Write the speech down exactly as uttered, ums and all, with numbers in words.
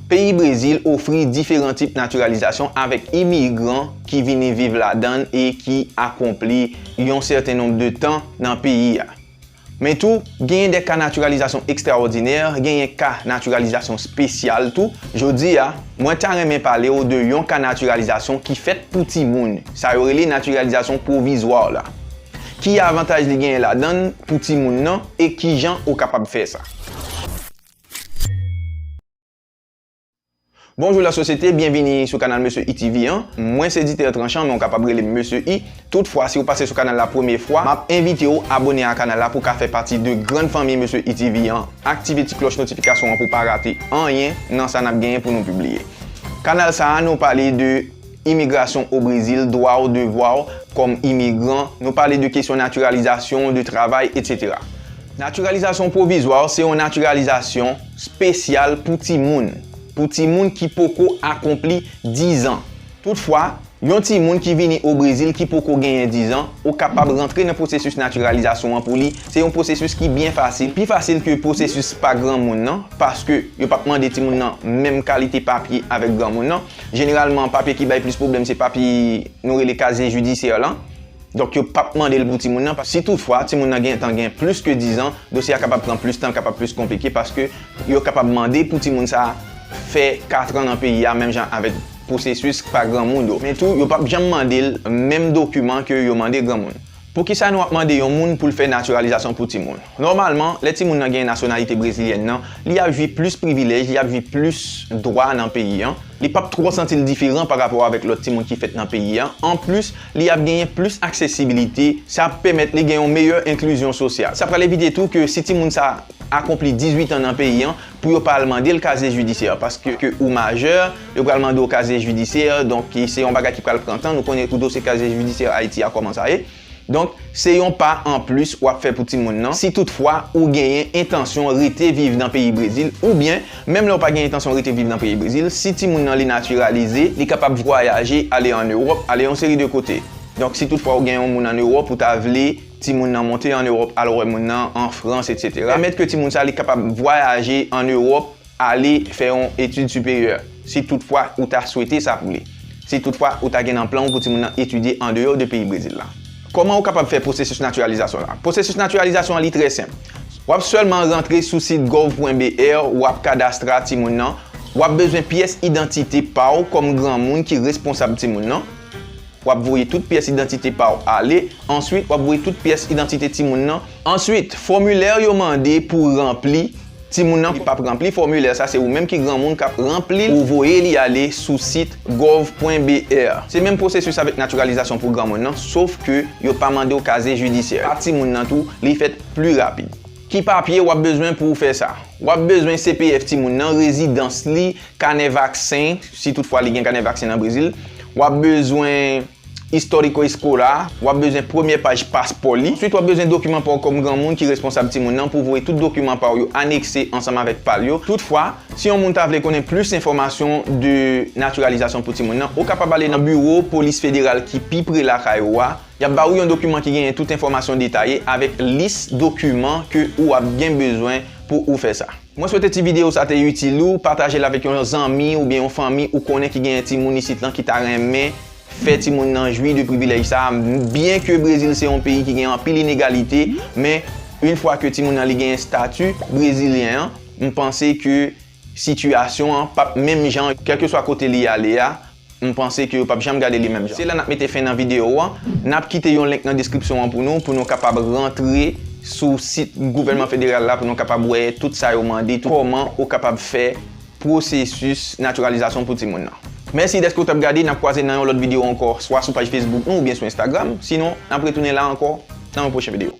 Peyi Brezil ofri diferan tip natiralizasyon avèk imigran ki vini viv ladan l e ki akonpli yon sèten nonb de tan nan peyi a. Men tou, genyen de ka natiralizasyon ekstraòdinè, genyen ka natiralizasyon espesyal tou. Jodi a, mwen ta renmen pale w de yon ka natiralizasyon ki fèt pou timoun. Sa yo rele natiralizasyon pwovizwa la. Ki avantaj li genyen ladan l pou timoun nan e kijan ou kapab fè sa? Bonjou lasosyete, byenvini sou kanal Mesye I TV an. Mwen se Diter Tranchan, men w kapab rele m Mesye I. Toutfwa, si w pase sou kanal la premye fwa, m ap envite w abone a kanal la pou w ka fè pati de grann fanmi Mesye I TV an. Aktive ti klòch notifikasyon an pou w pa rate anyen nan sa n ap genyen pou nou pibliye. Kanal sa a, nou pale de imigrasyon o Brezil, dwa w, devwa w kòm imigran. Nou pale de kesyon natiralizasyon, de travay, etsetera. Natiralizasyon pwovizwa se yon natiralizasyon espesyal pou timoun, pou timoun ki poko akonpli diz an. Toutfwa, yon timoun ki vini o Brezil ki poko genyen diz an, ou kapab rantre nan pwosesis natiralizasyon an pou li. Se yon pwosesis ki byen fasil, pi fasil ke pwosesis pa granmoun nan, paske yo p ap mande timoun nan menm kalite papye avèk granmoun nan. Jeneralman, papye ki bay plis pwoblèm se papye nou rele kazye jidisyè lan. Donk, yo p ap mande l pou timoun nan. Si toutfwa, timoun nan gentan gen plis ke diz an, dosye a kapab pran plis tan, kapab plis konplike, paske yo kapab mande pou timoun sa a fè kat an nan peyi a, menm jan avèk pwosesis pa granmoun yo. Men tou, yo p ap janm mande l menm dokiman ke yo mande granmoun. Poukisa nou ap mande yon moun pou l fè natiralizasyon pou timoun? Nòmalman, lè timoun nan gen nasyonalite brezilyèn nan, li ap jwi plis privilèj, li ap jwi plis dwa nan peyi an. Li p ap twò santi l diferan pa rapò avèk lòt timoun ki fèt nan peyi an. Anplis, li ap genyen plis aksesibilite. Sa ap pèmèt li gen yon meyè enklizyon sosyal. Sa pral evite tou ke si timoun sa akonpli dizuit an nan peyi an, pou yo pa al mande l kazye jidisyè, paske ke ou majè, yo pral mande w kazye jidisyè, donk se yon bagay ki pral pran tan. Nou konnen tou dosye kazye jidisyè Ayiti a kòman sa ye. Donk, se yon pa anplis w ap fè pou timoun nan, si toutfwa ou genyen entansyon rete viv nan peyi Brezil, oubyen, menm lè w pa gen entansyon rete viv nan peyi Brezil, si timoun nan li natiralize, li kapab vwayaje, ale ann Ewòp, ale yon seri de kote. Donk, si toutfwa ou gen yon moun ann Ewòp, ou ta vle timoun nan monte ann Ewòp, al wè moun nan an Frans, etsetera. Pèmèt ke timoun sa li kapab vwayaje ann Ewòp, ale fè yon etid siperyè, si toutfwa ou ta swete sa pou li. Si toutfwa ou ta gen nan plan w pou timoun nan etidye andeyò de peyi Brezil la. Kòman ou kapab fè pwosesis natiralizasyon la? Pwosesis natiralizasyon an li trè senp. W ap sèlman rantre sou sit gov pwen B R, w ap kadastra timoun nan. W ap bezwen pyès idantite pa w kòm granmoun ki responsab timoun nan. W ap voye tout pyès idantite pa w ale. Answit, w ap voye tout pyès idantite timoun nan. Answit, fòmilè yo mande pou ranpli, timoun nan p ap ranpli fòmilè sa, se ou menm ki granmoun k ap ranpli l, ou voye li ale sou sit gov pwen B R. Se menm pwosesis avèk natiralizasyon pou granmoun nan, sof ke yo pa mande w kazye jidisyè. Pa timoun nan tou, li fèt pli rapid. Ki papye w ap bezwen pou w fè sa? W ap bezwen C P F timoun nan, rezidans li, kanè vaksen, si toutfwa li gen kanè vaksen nan Brezil. W ap bezwen istòriko eskola, w ap bezwen premyè paj paspò li. Answit, w ap bezwen dokiman pa w kòm granmoun ki responsab timoun nan pou voye tout dokiman pa w yo anekse ansanm avèk pa l yo. Toutfwa, si yon moun ta vle konnen plis enfòmasyon de natiralizasyon pou timoun nan, ou kapab ale nan biwo polis federal ki pi pre lakay ou a. Y ap ba ou yon dokiman ki genyen tout enfòmasyon detaye avèk lis dokiman ke ou ap gen bezwen pou ou fè sa. Mwen swete ti videyo sa te itil ou, pataje l avèk yon zanmi oubyen yon fanmi ou konnen ki genyen timoun isit lan ki ta renmen fè timoun nan jwi de privilèj sa a. Byen ke Brezil se yon peyi ki gen anpil inegalite, men yon fwa ke timoun nan li genyen estati brezilyen an, m panse ke sitiyasyon an p ap menm jan, kèlkeswa kote li ale a, m panse ke yo p ap janm gade li menm jan. Se la n ap mete fen nan videyo an. N ap kite yon link nan deskripsyon an pou nou, pou nou kapab rantre sou sit gouvènman federal la, pou nou kapab wè tout sa yo mande, tout kòman ou kapab fè pwosesis natiralizasyon pou timoun nan. Mèsi dèske w t ap gade, n ap kwaze nan yon lòt videyo ankò, swa sou paj Facebook nou oubyen sou Instagram. Sinon, n ap retounen la ankò nan yon pwochen videyo.